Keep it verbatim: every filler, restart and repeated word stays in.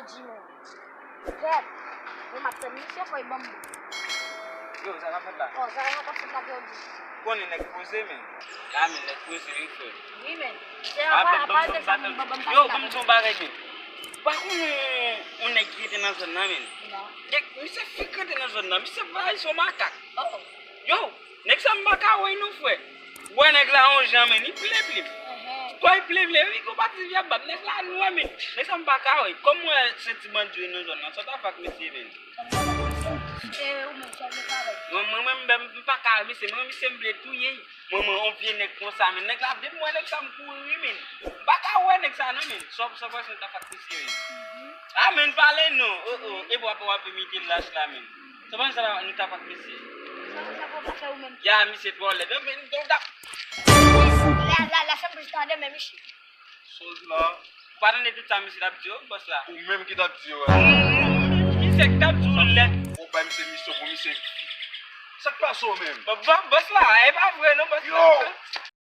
Di men. Fred, mwen m ap tann misye, fò l ban m. Yo, sa k ap fèt la? Oh, sa k ap fèt la, ke w di? Konnen nèg poze, men. La, men, nèg poze, wi, frè. Wi, men. Se apa, apa, te sa, ban m, ban m. Yo, ban m di yon bagay, men. Ou pa konnen yon nèg ki rete nan zòn nan, men? Non. Nèg, misye fèk rete nan zòn nan. Misye pa, se yon makak. Oh. Yo, nèg sa m pa ka wè non, frè. Wè nèg la yon jan, men, li plen plen. Kò li plen plen, wi, gon pati vye bab. Nèg la nwè, men. Nèg sa m pa ka wè. Kòm mwen se ti bandi nan zòn nan, sa w ta fè ak misye, men? Mwen, mwen, mwen, m pa ka wè misye. Mwen, misye m vle touye. Mwen, mwen, yon vye nèg konsa, men. Nèg la, depi m wè nèg sa, m kouri, wi, men. M pa ka wè nèg sa, non, men. Sa w, sa w panse nou ta fè ak misye, men? A, men, pale non. Oh, oh. E w ap, w ap imite lach la, men. Sa w panse nou ta fè ak misye? Sa w, sa w pa fè ou menm? Ya, misye twò lèd. Men, men, men, la, la, la, sa m plis tande, men, misye. Soz la. Ou pa tande tout sa misye t ap di yo, bòs la? Ou menm ki t ap di yo, wi. Misye ki t ap di yo lèd. Ou bay misye misyon pou misye. Sa k pase w menm? Bò-, bò-, bòs la, e pa vre non, bòs la. Yo!